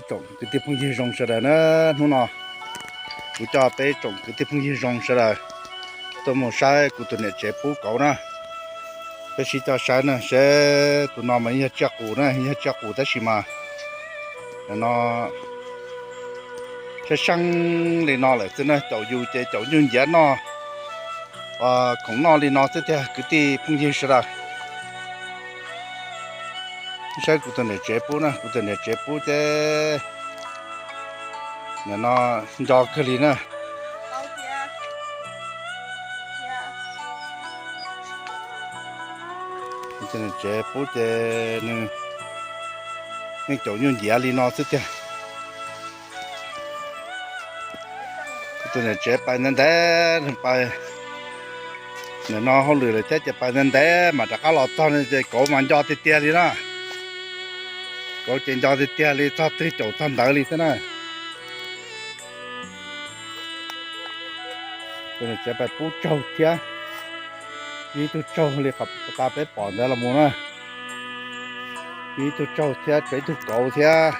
Tsoom kwv tij phooj ywg zoo sawv daws na, hnub no kuv coj peb tsoom kwv tij phooj ywg zoo sawv daws tuaj mus saib kuv tus niam tsev pub kauv na. Peb sib coj saib na, seb tus no mas yog tsiaj qus na, yog tsiaj qus tab sis mas no seeb seeb li no lawm xwb na, caum yus ces caum nyuj ntiav noj, khoom noj li no xwb tiag kwv tij phooj ywg sawv daws. Saib kuv tus niam tsev pub na, kuv tus niam tsev pub ces nim no nco kawg li na. Kuv tus niam tsev pub ces nws yeej caum nyuj ntiav li no xwb tiag. Kuv tus niam tsev pais ntev ntev, pais nim no hauj lwm lawm thiab ces pais ntev ntev mas rov qab los txog no ces kauv mas nco tiag tiag li na. Kauv ces nco tiag tiag li, txog twg caum txog ntawd li thiab na. Tus niam tsev pais pub tsaug thiab, ib tug tsaug li qhov tas peb pom ntawd los mus na. Ib tug tsaug thiab, tshuav ib tug kauv thiab.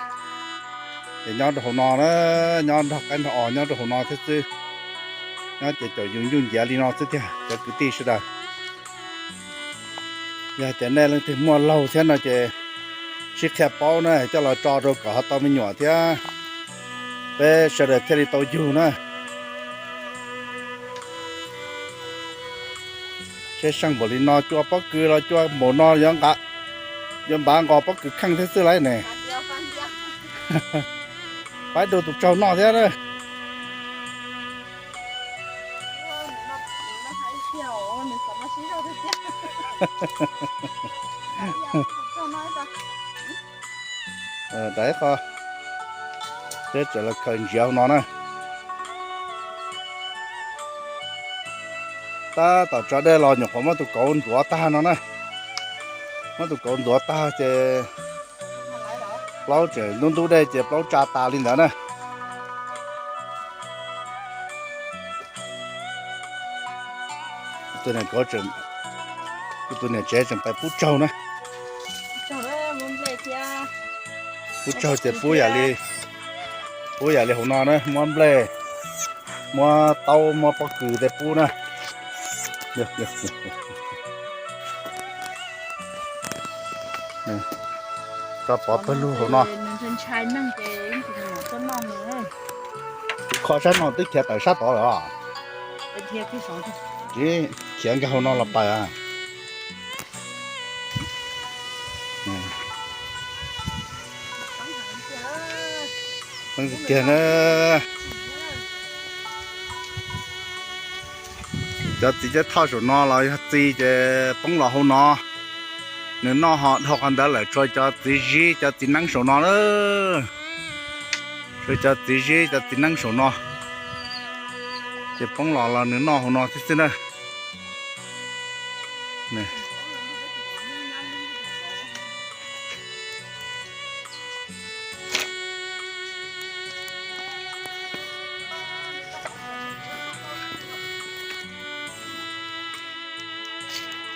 Ces nyob rau hauv no na, nyob nrog qaib nrog os nyob rau hauv no thiab xwb. Nyob ces caum yus nyuj ntiav li no xwb tiag cov kwv tij sawv daws. Yog tias nej leej twg muaj laug thiab no ces sib qhia paub na, coj los tso rau kom ho tau me nyuam thiab peb sawv daws thiaj li tau yug na. Seb seej npaum li no, cua pob kws los cua npaum no, yuav npav nqos pob kws kheej thiab xwb lauj ne. Pab dua tus tsaug noj thiab na. Daim qho, peb tseem los khaws ntsiav hauv no na. Tab tom tso dej los nyuam qhuav muab tus kauv ntxuav tag no na. Muab tus kauv ntxuav tag ces plaub tseem ntub ntub dej ces plaub tsa tas li ntawd na. Tus niam kauv, tus niam tsev tseem pais pub tsaug na. Pub tsaug ces pub yam li, pub yam li hauv no na, muab nplej, muab taub, muab pob kws tej pub na. Tso pov pawg lug hauv no. Kho sab no twb khiav tawm sab tod lawm os. Tsis khiav nkag hauv no los pais. Tiag na. Cov txiv cab thoj saum no los yog txiv ces poob los hauv no. Nws noj ho dhau qhov ntawd lawm, tshuav cov txiv zib cov txiv neeb saum no na. Tshuav cov txiv zib cov txiv neeb saum no, ces poob los los nws noj hauv no xwb xwb na.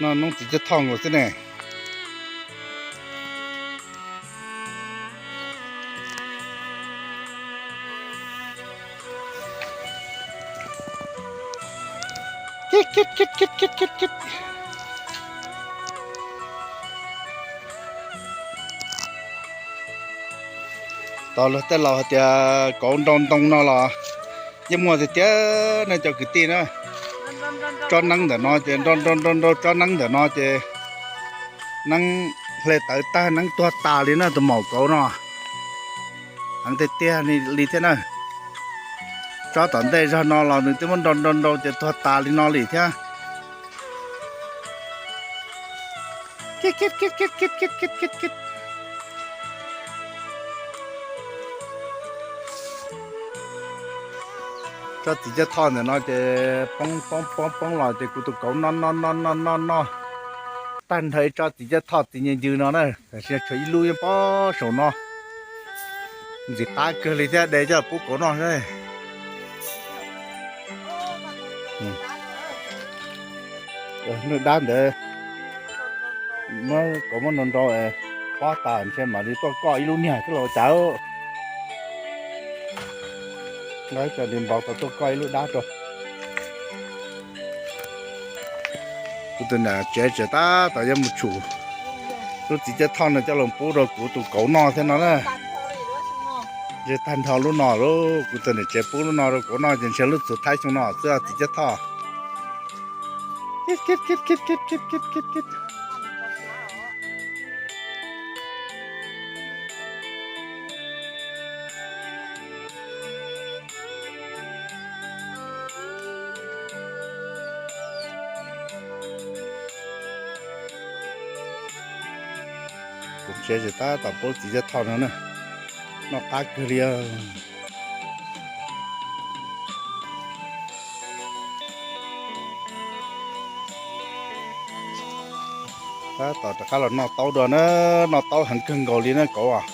Noj noob txiv cab thoj nkaus xwb ne. Tos luag tej laus hais tias kauv nrau ntoo no los yeej muaj tiag tiag ne cov kwv tij na. Tsob neeb ntawm no ces nrau nrau nrau nrau tsob neeb ntawm no ces neeb hle tawv tag neeb tuag tas li na tus maum kauv no. Heev tiag tiag li thiab na. Tsob tom ntej zog no los nws twb muab nrau nrau nrau ces tuag tas li no li thiab. Tsob txiv cab thoj ntawm no ces poob poob poob poob los ces kuv tus kauv noj noj noj noj noj noj tag nrho ib tsob txiv cab thoj txiv nce ncw no na, tam sim tshuav ib lub nyob pob saum no. Ntxim qab kawg li thiab, de coj pub kauv noj xwb. Nws dab ntawd muab kauv muab nrau nrau pob tas ntshe mam li tuaj koj ib lub niag xwb los cas. Nqa cov diav npov tau tuaj koj ib lub dab rau. Kuv tus niam tsev tseem tab tom yuav mus tshum lub txiv cab thoj no coj los pub rau kuv tus kauv noj thiab no na. Ntshe tag nrho lub no lauj, kuv tus niam tsev pub lub no rau kauv noj ces ntshe lub txhuv thaib xyoo no xwb txiv cab thoj. Kuv tsev tseem tab tom pub txiv cab thoj no na, noj qab kawg li. Tab tom rov qab los noj taub dua na, noj taub heev kawg nkaus li na kauv os.